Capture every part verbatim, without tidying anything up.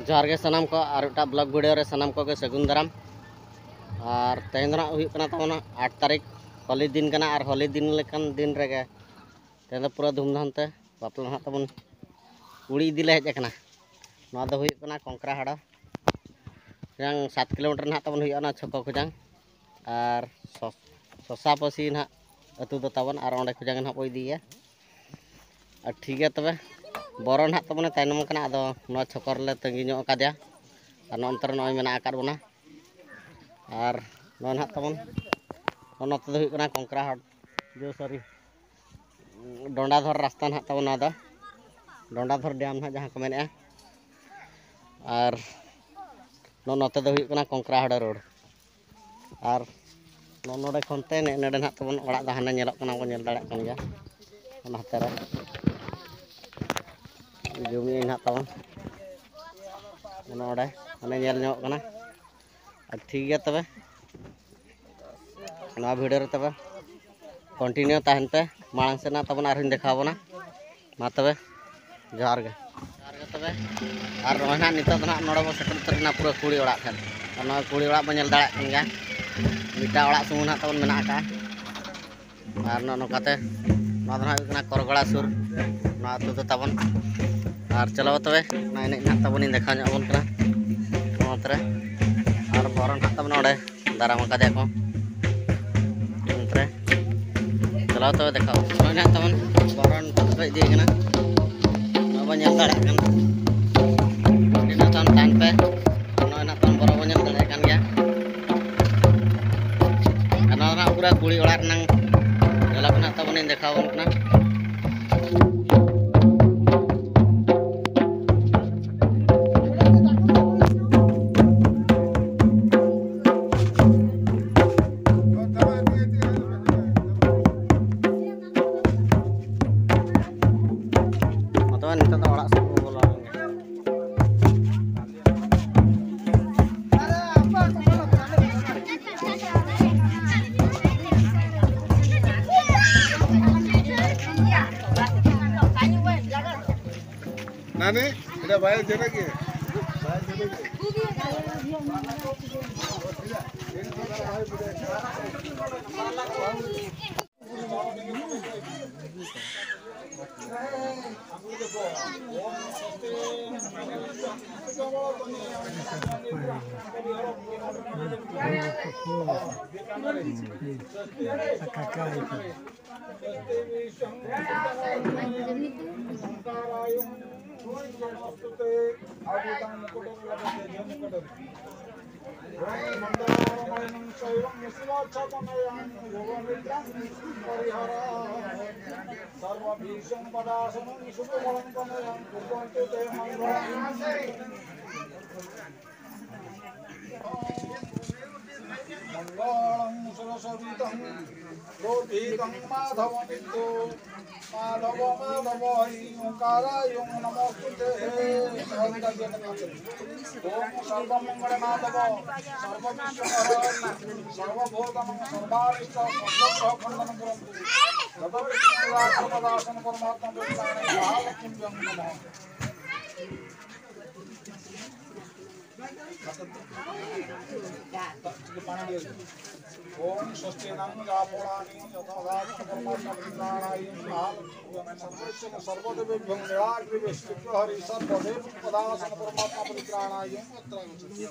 ᱡᱚᱦᱟᱨ ᱜᱮ ᱥᱟᱱᱟᱢ ᱠᱚ, ᱟᱨ ᱢᱤᱫᱴᱟᱝ ᱵᱞᱚᱜ ᱵᱷᱤᱰᱤᱭᱳ ᱨᱮ ᱥᱟᱱᱟᱢ ᱠᱚᱜᱮ ᱥᱟᱹᱜᱩᱱ ᱫᱟᱨᱟᱢ᱾ ᱟᱨ ᱛᱮᱦᱮᱧ ᱫᱚ ᱱᱟᱜ ᱦᱩᱭᱩᱜ ᱠᱟᱱᱟ ᱛᱟᱵᱚᱱᱟ ᱟᱴ ᱛᱟᱹᱨᱤᱠᱷ, ᱦᱳᱞᱤ ᱫᱤᱱ ᱠᱟᱱᱟ᱾ ᱟᱨ ᱦᱳᱞᱤ ᱫᱤᱱ ᱞᱮᱠᱟᱱ ᱫᱤᱱ ᱨᱮᱜᱮ ᱛᱮᱦᱮᱧ ᱫᱚ ᱯᱩᱨᱟᱹ ᱫᱷᱩᱢᱫᱷᱟᱢ ᱛᱮ ᱵᱟᱯᱞᱟ ᱱᱟᱜ ᱛᱟᱵᱚᱱ ᱠᱩᱲᱤ ᱤᱫᱤ ᱞᱮ ᱦᱮᱡ ᱟᱠᱟᱱᱟ᱾ ᱱᱚᱣᱟ ᱫᱚ ᱦᱩᱭᱩᱜ ᱠᱟᱱᱟ ᱠᱚᱝᱠᱨᱟ ᱦᱟᱲᱟ ᱠᱷᱚᱡᱟᱝ, ᱥᱟᱛ ᱠᱤᱞᱳᱢᱤᱴᱟᱨ ᱱᱟᱜ ᱛᱟᱵᱚᱱ ᱦᱩᱭᱩᱜᱼᱟ ᱚᱱᱟ ᱪᱷᱚᱠᱚ ᱠᱷᱚᱡᱟᱝ᱾ ᱟᱨ ᱥᱚ- ᱥᱚᱥᱟ ᱯᱟᱹᱥᱤ ᱱᱟᱜ ᱟᱹᱛᱩ ᱫᱚ ᱛᱟᱵᱚᱱ, ᱟᱨ ᱚᱸᱰᱮ ᱠᱷᱚᱡᱟᱝ ᱱᱟᱜ ᱵᱚ ᱤᱫᱤᱭᱮᱭᱟ᱾ ᱟᱨ ᱴᱷᱤᱠ ᱜᱮᱭᱟ ᱛᱚᱵᱮ, ᱵᱚᱨᱚ ᱱᱟᱜ ᱛᱟᱵᱚᱱᱮ ᱛᱟᱭᱱᱚᱢ ᱟᱠᱟᱱᱟ, ᱟᱫᱚ ᱱᱚᱣᱟ ᱪᱷᱚᱠᱚ ᱨᱮᱞᱮ ᱛᱟᱺᱜᱤ ᱧᱚᱜ ᱟᱠᱟᱫᱮᱭᱟ᱾ ᱟᱨ ᱱᱚᱜᱼᱚ ᱱᱚᱛᱮ ᱨᱮ ᱱᱚᱜᱼᱚᱭ ᱢᱮᱱᱟᱜ ᱟᱠᱟᱫ ᱵᱚᱱᱟ᱾ ᱟᱨ ᱱᱚᱣᱟ ᱱᱟᱜ ᱛᱟᱵᱚᱱ, ᱱᱚᱜᱼᱚ ᱱᱚᱛᱮ ᱫᱚ ᱦᱩᱭᱩᱜ ᱠᱟᱱᱟ ᱠᱚᱝᱠᱨᱟ ᱦᱟᱴ, ᱡᱳ ᱥᱚᱨᱤ, ᱰᱚᱸᱰᱟᱫᱷᱚᱨ ᱨᱟᱥᱛᱟ ᱱᱟᱜ ᱛᱟᱵᱚᱱ ᱱᱚᱣᱟ ᱫᱚ, ᱰᱚᱸᱰᱟᱫᱷᱚᱨ ᱰᱮᱢ ᱱᱟᱜ ᱡᱟᱦᱟᱸ ᱠᱚ ᱢᱮᱱᱮᱫᱼᱟ᱾ ᱟᱨ ᱱᱚᱜᱼᱚ ᱱᱚᱛᱮ ᱫᱚ ᱦᱩᱭᱩᱜ ᱠᱟᱱᱟ ᱠᱚᱝᱠᱨᱟ ᱦᱟᱲᱟ ᱨᱳᱰ᱾ ᱟᱨ ᱱᱚᱜᱼᱚ ᱱᱚᱰᱮ ᱠᱷᱚᱱ ᱛᱮ ᱱᱮ- ᱱᱚᱰᱮ ᱱᱟᱜ ᱛᱟᱵᱚᱱ ᱚᱲᱟᱜ ᱫᱚ ᱦᱟᱱᱮ ᱧᱮᱞᱚᱜ ᱠᱟᱱᱟ, ᱵᱚᱱ ᱧᱮᱞ ᱫᱟᱲᱮᱭᱟᱜ ᱠᱟᱱ ᱜᱮᱭᱟ᱾ ᱚᱱᱟ ᱦᱟᱛᱮ ᱨᱮ ᱡᱩᱢᱤ ᱱᱟᱜ ᱛᱟᱵᱚᱱ ᱚᱱᱟ ᱚᱸᱰᱮ ᱦᱟᱱᱮ ᱧᱮᱞ ᱧᱟᱢᱚᱜ ᱠᱟᱱᱟ᱾ ᱟᱨ ᱴᱷᱤᱠ ᱜᱮᱭᱟ ᱛᱚᱵᱮ, ᱱᱚᱣᱟ ᱵᱷᱤᱰᱤᱭᱳ ᱨᱮ ᱛᱚᱵᱮ ᱠᱚᱱᱴᱤᱱᱤᱭᱩ ᱛᱟᱦᱮᱱ ᱯᱮ᱾ ᱢᱟᱲᱟᱝ ᱥᱮᱫ ᱱᱟᱜ ᱛᱟᱵᱚᱱ ᱟᱨᱦᱚᱸᱧ ᱫᱮᱠᱷᱟᱣ ᱟᱵᱚᱱᱟ᱾ ᱢᱟ ᱛᱚᱵᱮ, ᱡᱚᱦᱟᱨ ᱜᱮ᱾ ᱡᱚᱦᱟᱨ ᱜᱮ ᱛᱚᱵᱮ᱾ ᱟᱨ ᱱᱚᱜᱼᱚᱭ ᱱᱟᱜ ᱱᱤᱛᱚᱜ ᱫᱚ ᱱᱟᱜ ᱱᱚᱰᱮ ᱵᱚᱱ ᱥᱮᱴᱮᱨ ᱩᱛᱟᱹᱨ ᱮᱱᱟ ᱯᱩᱨᱟᱹ ᱠᱩᱲᱤ ᱚᱲᱟᱜ ᱴᱷᱮᱱ᱾ ᱟᱨ ᱱᱚᱜᱼᱚᱭ ᱠᱩᱲᱤ ᱚᱲᱟᱜ ᱵᱚᱱ ᱧᱮᱞ ᱫᱟᱲᱮᱭᱟᱜ ᱠᱟᱱ ᱜᱮᱭᱟ, ᱢᱤᱫᱴᱟᱝ ᱚᱲᱟᱜ ᱥᱩᱢᱩᱝ ᱱᱟᱜ ᱛᱟᱵᱚᱱ ᱢᱮᱱᱟᱜ ᱟᱠᱟᱫᱼᱟ᱾ ᱟᱨ ᱱᱚᱜᱼᱚ ᱱᱚᱝᱠᱟᱛᱮ ᱱᱚᱣᱟ ᱫᱚ ᱱᱟᱜ ᱦᱩᱭᱩᱜ ᱠᱟᱱᱟ ᱠᱚᱨᱜᱚᱲᱟ ᱥᱩᱨ ᱱᱚᱣᱟ ᱟᱹᱛᱩ ᱫᱚ ᱛᱟᱵᱚᱱ᱾ ᱟᱨ ᱪᱚᱞᱚ ᱛᱚᱵᱮ, ᱚᱱᱟ ᱮᱱᱮᱡ ᱱᱟᱜ ᱛᱟᱵᱚᱱᱤᱧ ᱫᱮᱠᱷᱟᱣ ᱧᱚᱜ ᱟᱵᱚᱱ ᱠᱟᱱᱟ ᱱᱚᱛᱮ ᱨᱮ᱾ ᱟᱨ ᱵᱚᱨᱚ ᱱᱟᱜ ᱛᱟᱵᱚᱱ ᱚᱸᱰᱮ ᱫᱟᱨᱟᱢ ᱟᱠᱟᱫᱮᱭᱟ ᱠᱚ᱾ ᱚᱱᱛᱮ ᱨᱮ ᱪᱟᱞᱟᱣ ᱛᱚᱵᱮ ᱫᱮᱠᱷᱟᱣ᱾ ᱱᱚᱜᱼᱚᱭ ᱱᱟᱜ ᱛᱟᱵᱚᱱ ᱵᱚᱨᱚ ᱱᱤᱛᱚᱜ ᱫᱚᱠᱚ ᱤᱫᱤᱭᱮ ᱠᱟᱱᱟ᱾ ᱱᱚᱜᱼᱚᱭ ᱵᱚᱱ ᱧᱮᱞ ᱫᱟᱲᱮᱭᱟᱜ ᱠᱟᱱᱟ᱾ ᱟᱹᱰᱤ ᱱᱟᱜ ᱛᱟᱵᱚᱱ ᱛᱟᱦᱮᱱ ᱯᱮ᱾ ᱱᱚᱜᱼᱚᱭ ᱱᱟᱜ ᱛᱟᱵᱚᱱ ᱵᱚᱨᱚ ᱵᱚᱱ ᱧᱮᱞ ᱫᱟᱲᱮᱭᱟᱜ ᱠᱟᱱ ᱜᱮᱭᱟ᱾ ᱟᱨ ᱱᱚᱣᱟ ᱫᱚ ᱱᱟᱜ ᱯᱩᱨᱟᱹ ᱠᱩᱲᱤ ᱚᱲᱟᱜ ᱨᱮᱱᱟᱝ ᱧᱮᱞᱚᱜ ᱠᱟᱱᱟ ᱛᱟᱵᱚᱱᱤᱧ ᱫᱮᱠᱷᱟᱣ ᱟᱵᱚᱱ ᱠᱟᱱᱟ᱾ ᱢᱟ ᱛᱚᱵᱮ ᱱᱤᱛᱚᱜ ᱫᱚ ᱚᱲᱟᱜ ᱥᱮᱫ ᱵᱚᱱ ᱵᱚᱞᱚ ᱞᱮᱱ ᱜᱮ᱾ নানি, এটা বাইরে যেটা কি? सर्वभीषण पदासनं सुकुमलं तनयं कुर्वन्तु ते मङ्गलम्। मङ्गलं सुरसोभितं लोभितं माधवमिन्दु। माधव माधव हरि ओंकारायं नमोऽस्तु ते। ॐ सर्वमङ्गल माधव सर्वविश्वहर हरि सर्वभूतमङ्गल सर्वारिष्ट सर्वग्रहखण्डनं कुर्वन्तु। जगदीश्वरपदासन परमात्मा महालक्ष्मी नमः। ॐ स्वस्ति नं गावो हरिषा यथा दासः परमात्मा परित्राणाय सर्वस्य सर्वदेवेभ्यो निराकृतिः हरि सर्वदेव पदासन परमात्मा परित्राणाय अत्र आगच्छति।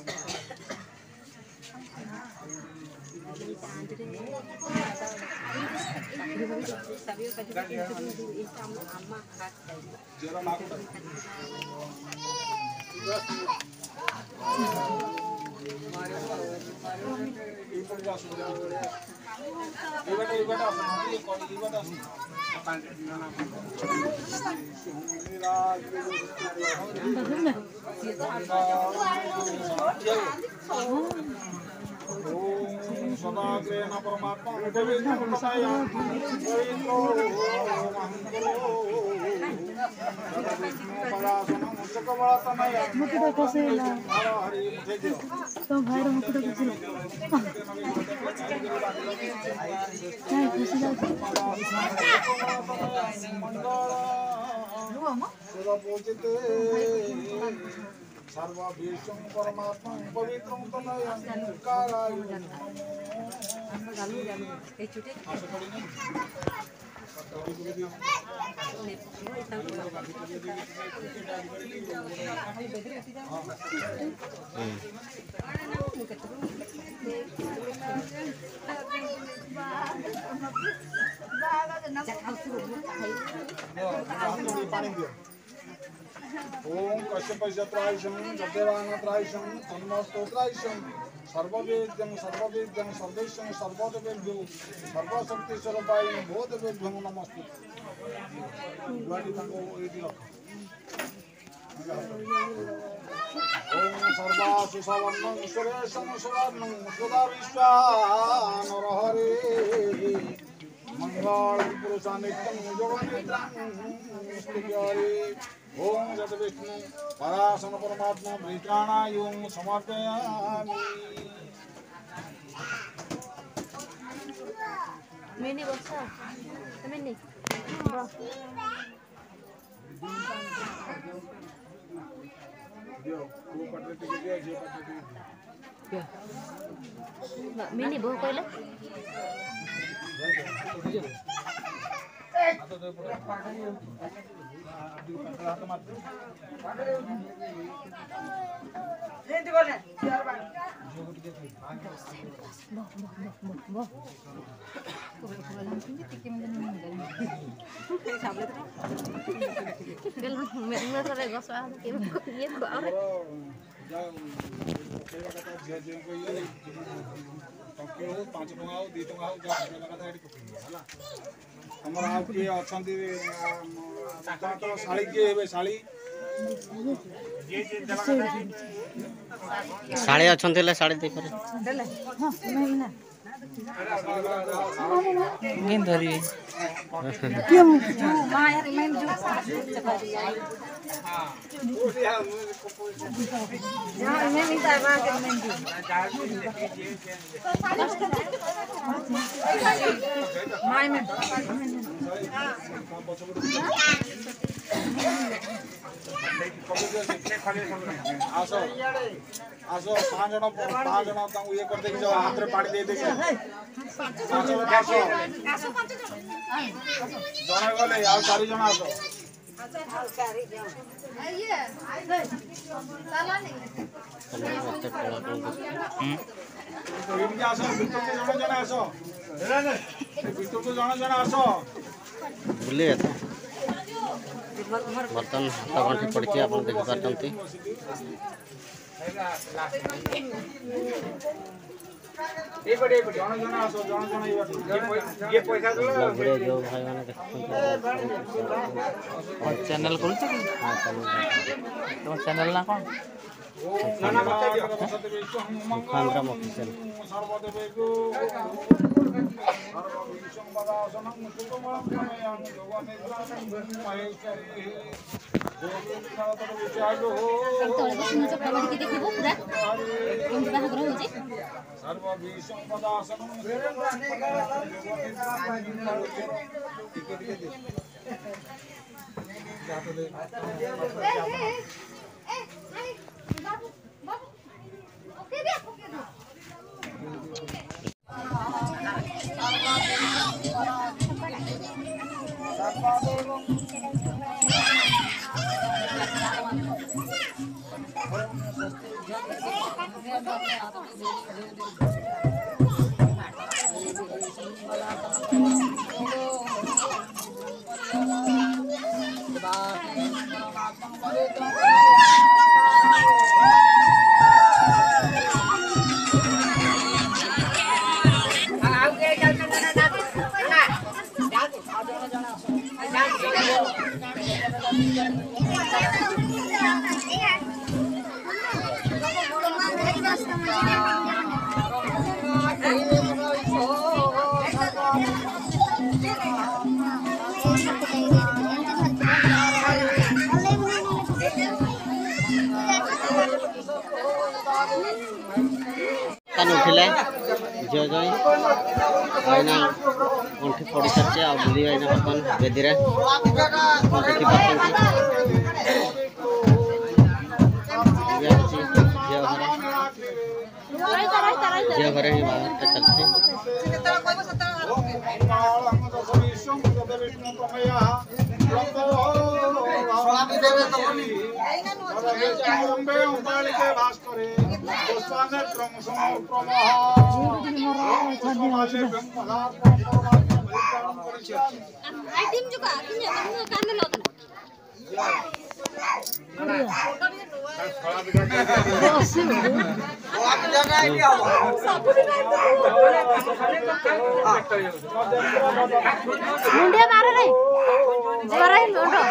सर्वभीष्टं परमात्मं पवित्रं तनयं कारायुं। ओम कश्यपस्य त्रायसं, सत्यवान त्रायसं, हनुमस्तो त्रायसं, सर्ववेद्यं सर्ववेद्यं सर्वेशं सर्वदेवेभ्यो सर्वशक्ति स्वरूपाय भो देवेभ्यो नमस्ते। गुआटी ताको एटी रख। ओम सर्वासु सवर्णं सुरेशं सुवर्णं सदा विश्वानर हरे। मंगल पुरुषा नित्यं योगनिद्रां स्तुति हरे। ओम जत विष्णु परासन परमात्मा वृत्राणायुं समर्पयामि। Mini bus. मिनी। मिनी बहु कहले। ᱢᱮᱫ ᱢᱮᱫ ᱨᱮ ᱜᱚᱥᱚᱜᱼᱟ, ᱤᱭᱟᱹ ᱠᱚ ᱟᱨ ᱡᱟ ᱯᱚᱠᱮ ᱠᱟᱛᱷᱟ ᱡᱮ ᱡᱮ ᱠᱚ ᱤᱭᱟᱹ ଟଙ୍କେ ହଉ, ପାଞ୍ଚ ଟଙ୍କା ହଉ, ଦୁଇ ଟଙ୍କା ହଉ, ଯାହା ପକେଇବା କଥା ଏଠି ପକେଇବ, ହେଲା। ତମର ଆଉ କିଏ ଅଛନ୍ତି? ଆ, ମ-, ତ ଶାଳୀ କିଏ ହେବେ? ଶାଳୀ? ଶାଳୀ ଅଛନ୍ତି ହେଲେ ଶାଳୀ ଦେଇପାରିବେ। ଦେଲେ? ହଁ, ମେମ୍ ନା। କେମିତି ଧରିବି? ଆସ, ଆସ, ପାଞ୍ଚ ଜଣ, ପାଞ୍ଚ ଜଣ ତାଙ୍କୁ ଇଏ କରିଦେଇକି ଯାଅ, ହାତରେ ପାଣି ଦେଇଦେଇକି। ପାଞ୍ଚ ଜଣ ଆସ। ଜଣେ ଗଲେ, ଆଉ ଚାରି ଜଣ ଆସ। ଏଇଠିକି ଆସ, ଭିତରକୁ ଜଣେ ଜଣେ ଆସ। ଭିତରକୁ ଜଣେ ଜଣେ ଆସ। ବୁଲିବେ ତ। ବର୍ତ୍ତମାନ ହାତ ଗଣ୍ଠି ପଡ଼ିଛି, ଆପଣ ଦେଖିପାରୁଛନ୍ତି। ଏଇପଟେ, ଏଇପଟେ। ଜଣେ ଜଣେ ଆସ, ଜଣେ ଜଣେ ଏଇ ବାଟେ। ଇଏ ପଇ-, ଇଏ ପଇସା ଦେଲା। ଭିଡ଼ିଓ ଯେଉଁ ଭାଇମାନେ ଦେଖୁଛନ୍ତି, ଚ୍ୟାନେଲ ଖୋଲିଛ କି? ହଁ, ଚ୍ୟାନେଲ। ତମ ଚ୍ୟାନେଲ ନା କ'ଣ? ନା, ନା, ମତେ ଦିଅ। ସୁଖାନ୍ତରାମ ଅଫିସିଆଲ। ତଳେ ବସି ନିଜ ପ୍ରଗତି ଦେଖିବୁ ପୁରା କେମିତି ବାହାଘର ହଉଛି। କାନ ଉଠିଲା। ᱡᱚᱭ ᱡᱚᱭ ᱟᱭᱱᱟ ᱚᱱᱴᱷᱤ ᱯᱚᱲᱤ ᱥᱟᱨᱪᱮ ᱟᱵᱩᱞᱤ ᱟᱭᱱᱟ ᱦᱚᱯᱚᱱ ᱵᱮᱫᱤᱨᱮ ᱫᱮᱠᱷᱤ ᱯᱟᱨᱠᱚᱱ ᱠᱤ ᱡᱚᱭ ᱦᱚᱨᱮ ᱡᱚᱭ ᱦᱚᱨᱮ ᱦᱤ ᱵᱟᱵᱟ ᱛᱮ ᱪᱟᱞᱪᱤ ᱟᱭ ᱴᱤᱢ ᱡᱚᱠᱷᱟ ᱟᱹᱠᱤᱱ ᱧᱮᱞ ᱠᱟᱱ ᱫᱚ ᱠᱟᱱ ᱫᱚ ᱞᱚᱫ ᱱᱟ᱾ ᱢᱩᱱᱰᱤᱭᱟ ᱢᱟᱨᱮ ᱨᱮ᱾ ᱡᱚᱨᱟᱭ ᱞᱚᱰᱚ᱾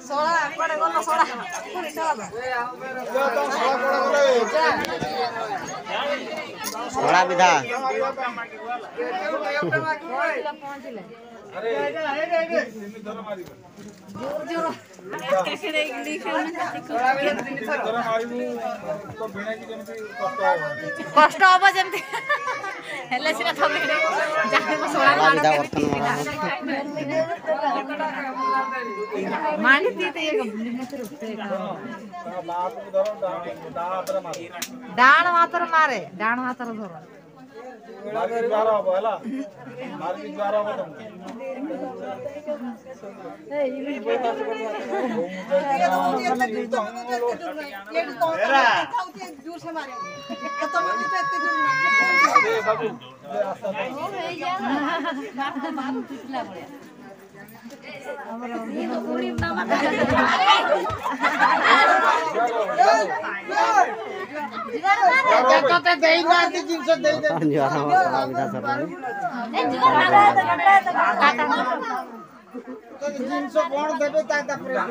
ᱥᱚᱲᱟ, ᱚᱠᱟᱨᱮ ᱜᱚᱞᱚ ᱥᱚᱲᱟ? ᱥᱚᱲᱟ ᱵᱤᱫᱷᱟ᱾ କଷ୍ଟ ହବ ଯେମିତି। ᱦᱮᱡ ᱞᱮ ᱥᱮᱱᱟ ᱛᱚᱵᱮ᱾ ᱡᱟᱦᱟᱸᱭ ᱠᱚ ᱥᱚᱲᱟ ᱟᱨ ᱢᱤᱫ ᱫᱷᱟᱣ ᱵᱚᱨᱛᱚᱱ ᱢᱟᱨᱟ᱾ ᱢᱟᱱᱮ ᱛᱤ ᱛᱮ ᱤᱭᱟᱹ ᱠᱚ ᱵᱩᱞᱤ ᱢᱮ ᱛᱚ ᱨᱩᱯ ᱛᱮ᱾ ᱰᱟᱸᱲ ᱢᱟᱛᱨᱚ ᱢᱟᱨᱮ, ᱰᱟᱸᱲ ᱢᱟᱛᱨᱚ ᱫᱷᱚᱨᱚ᱾ ᱡᱚᱦᱟᱨ ᱦᱚᱸ ᱥᱟᱱᱟᱢ ᱢᱤᱫ ᱫᱷᱟᱣ ᱥᱟᱨᱦᱟᱣ᱾ ᱡᱤᱱᱤᱥ ᱠᱚ ᱵᱚᱱ ᱫᱮᱵᱮ ᱛᱟᱭ ᱛᱟᱯᱚᱨᱮ᱾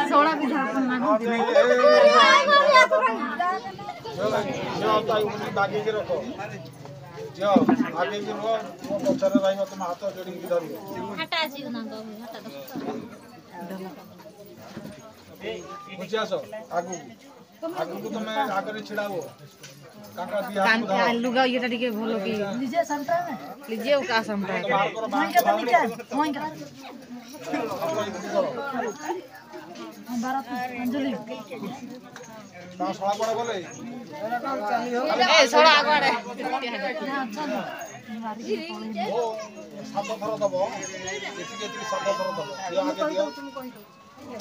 ᱥᱚᱲᱟ ᱵᱤᱫᱷᱟ ᱠᱚ ᱢᱟᱱᱩ ᱫᱮᱵᱮ᱾ ᱡᱚ, ᱟᱜᱮ ᱜᱮ ᱨᱚᱠᱚ᱾ ᱡᱚ, ᱟᱜᱮ ᱜᱮ ᱨᱚᱠᱚ, ᱯᱚᱪᱷᱟᱨᱮ ᱨᱟᱭᱢᱟ ᱛᱚᱢᱟ ᱦᱟᱛᱚ ᱡᱚᱲᱤ ᱜᱤᱫᱟᱹᱨ᱾ ᱦᱟᱴᱟ ᱟᱪᱤ ᱚᱱᱟ ᱫᱚ, ᱦᱟᱴᱟ ᱫᱚ᱾ ᱵᱩᱡᱷᱟᱹ ᱥᱚ, ᱟᱜᱩ᱾ ᱟᱜᱩ ᱠᱚ ᱛᱚᱢᱮ ᱟᱜᱮ ᱨᱮ ᱪᱷᱤᱲᱟᱣ᱾ ᱠᱟᱝᱠᱟ ᱫᱤᱭᱟ ᱠᱟᱝᱠᱟ ᱞᱩᱜᱟ ᱤᱭᱟᱹ ᱴᱟᱰᱤ ᱜᱮ ᱵᱷᱚᱞᱚ ᱜᱮ᱾ ᱞᱤᱡᱮ ᱥᱟᱢᱴᱟᱣ ᱢᱮ᱾ ᱞᱤᱡᱮ ᱚᱠᱟ ᱥᱟᱢᱴᱟᱣ ᱢᱮ᱾ ᱢᱚᱭ ᱠᱟᱛᱮ ᱞᱤᱡᱮ, ᱢᱚᱭ ᱠᱟᱛᱮ᱾ ᱵᱷᱟᱨᱚᱛ ᱚᱧᱡᱚᱞᱤ᱾ ᱛᱟᱢ ᱥᱚᱲᱟ ᱵᱟᱲᱟ ᱵᱚᱞᱮ᱾ ᱮ, ᱥᱚᱲᱟ ᱟᱜᱩ ᱟᱲᱮ᱾ ᱳ, ᱥᱟᱛ ᱫᱷᱚᱨᱚ ᱛᱟᱵᱚ᱾ ᱮᱛᱤ ᱮᱛᱤ ᱥᱟᱛ ᱫᱷᱚᱨᱚ ᱛᱟᱵᱚ᱾ ᱤᱭᱟᱹ ᱟᱜᱮ ᱫᱤᱭᱚ᱾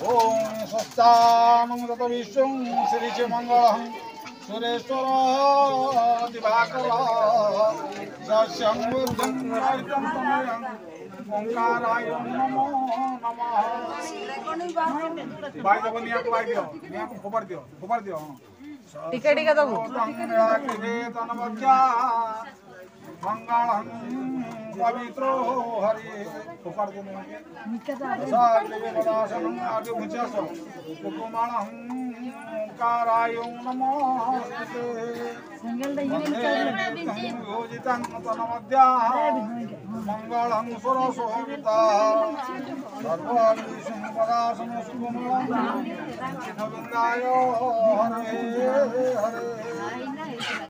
ᱳᱢ ᱥᱚᱥᱛᱟᱱ ᱡᱚᱛᱚ ᱵᱤᱥᱣᱚᱝ ᱥᱤᱨᱤᱡ ᱢᱚᱝᱜᱚᱞ ᱥᱩᱨᱮᱥᱣᱚᱨ ᱫᱤᱵᱟᱠᱚᱨ ᱥᱚᱥᱭᱚᱝ ᱵᱩᱫᱷᱚᱝ ᱚᱭᱛᱚᱱᱛᱚᱢᱭᱚᱝ ᱳᱝᱠᱟᱨᱟᱭ ᱳᱝ ᱱᱚᱢᱚ ᱱᱚᱢᱚ। ᱵᱟᱭ ᱫᱚ ᱱᱤᱭᱟᱹ ᱠᱚ ᱵᱟᱭ ᱫᱤᱭᱚ, ᱱᱤᱭᱟᱹ ᱠᱚ ᱠᱷᱚᱵᱚᱨ ᱫᱤᱭᱚ, ᱠᱷᱚᱵᱚᱨ ᱫᱤᱭᱚ, ᱦᱚᱸ। ᱴᱤᱠᱟᱹ ᱴᱤᱠᱟᱹ ᱫᱚ ᱵᱚ। ᱛᱟᱝ ᱨᱟᱜᱽ ᱨᱮ ᱛᱟᱱ ᱵᱟᱪᱟ। मङ्गलं पवित्रो हरिः। प्रसाददेवतासनं आदिमुच्चसो कुकुमलं कारायुं नमोऽस्तु ते। वन्दे विभूषितं तनमद्याः मङ्गलं सुरसोविता। सर्वादिशं पदासनसुकुमलं चित्तविन्दाय हरे हरे।